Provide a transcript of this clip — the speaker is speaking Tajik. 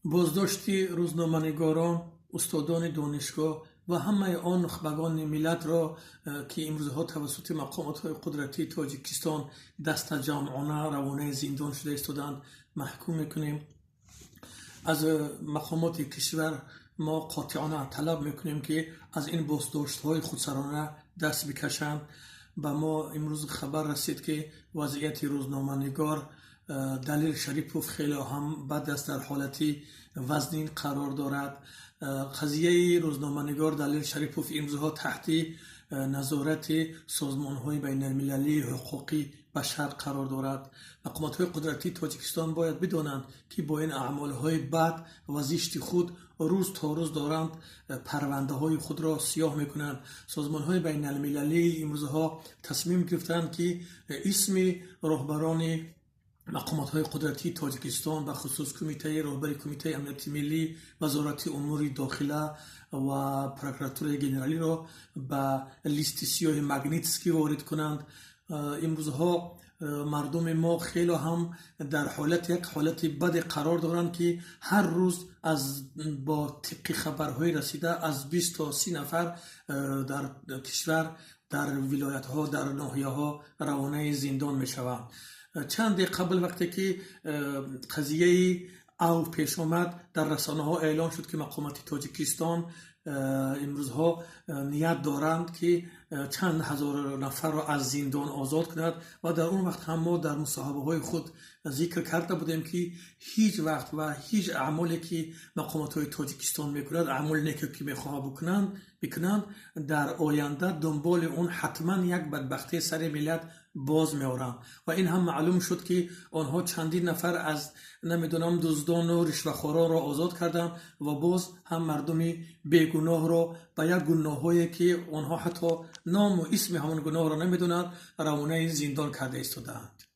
Боздошти рӯзноманигорон, устодони донишгоҳ ва ҳамаи он нухбагони миллатро, ки имрӯзҳо тавассути мақомотҳои қудратии Тоҷикистон дастаҷамъона равонаи зиндон шуда истодаанд, маҳкум мекунем. Аз мақомоти кишвар мо қотеона талаб мекунем, ки аз ин боздоштҳои худсарона даст бикашанд. Ба мо имрӯз хабар расид, ки вазъияти рӯзноманигор Далер Шарипов хеле ҳам бад аст, дар ҳолати вазнин қарор дорад. Қазияи рӯзноманигор Далер Шарипов имрӯзҳо таҳти назорати созмонҳои байналмилалии ҳуқуқи башар қарор дорад. Мақомотҳои қудратии Тоҷикистон бояд бидонанд, ки бо ин аъмолҳои бад ва зишти худ рӯз то рӯз доранд парвандаҳои худро сиёҳ мекунанд. Созмонҳои байналмилалӣ имрӯзҳо тасмим гирифтанд, ки исми роҳбарони мақомотҳои қудратии Тоҷикистон, бахусус кумитаи роҳбари Кумитаи амнияти миллӣ, Вазорати умури дохила ва Прокуратураи генералиро ба листи сиёҳи Магнитский ворид кунанд. Имрӯзҳо мардуми мо хеле ҳам дар ҳолати як ҳолати баде қарор доранд, ки ҳар рӯз аз бо тибқи хабарҳои расида аз 20 то 30 нафар дар кишвар, дар вилоятҳо, дар ноҳияҳо равонаи зиндон мешаванд. Чанде қабл, вақте ки қазияи ав пеш омад, дар расонаҳо эълон шуд, ки мақомоти Тоҷикистон имрӯзҳо ният доранд, ки чанд ҳазор нафарро аз зиндон озод кунад, ва дар он вақт ҳам мо дар мусоҳибаҳои худ зикр карда будем, ки ҳеҷ вақт ва ҳеҷ аъмоле, ки мақомотҳои Тоҷикистон мекунад, аъмоли неке, ки мехоҳад бикунанд, дар оянда дунболи он ҳатман як бадбахтии сари миллат боз меоранд. Ва ин ҳам маълум шуд, ки онҳо чандин нафар аз, намедонам, дуздону ришвахоронро озод карданд ва боз ҳам мардуми бегуноҳро ба як гуноҳҳое, ки онҳо ҳатто ному исми ҳамон гуноҳро намедонанд, равонаи зиндон карда истодаанд.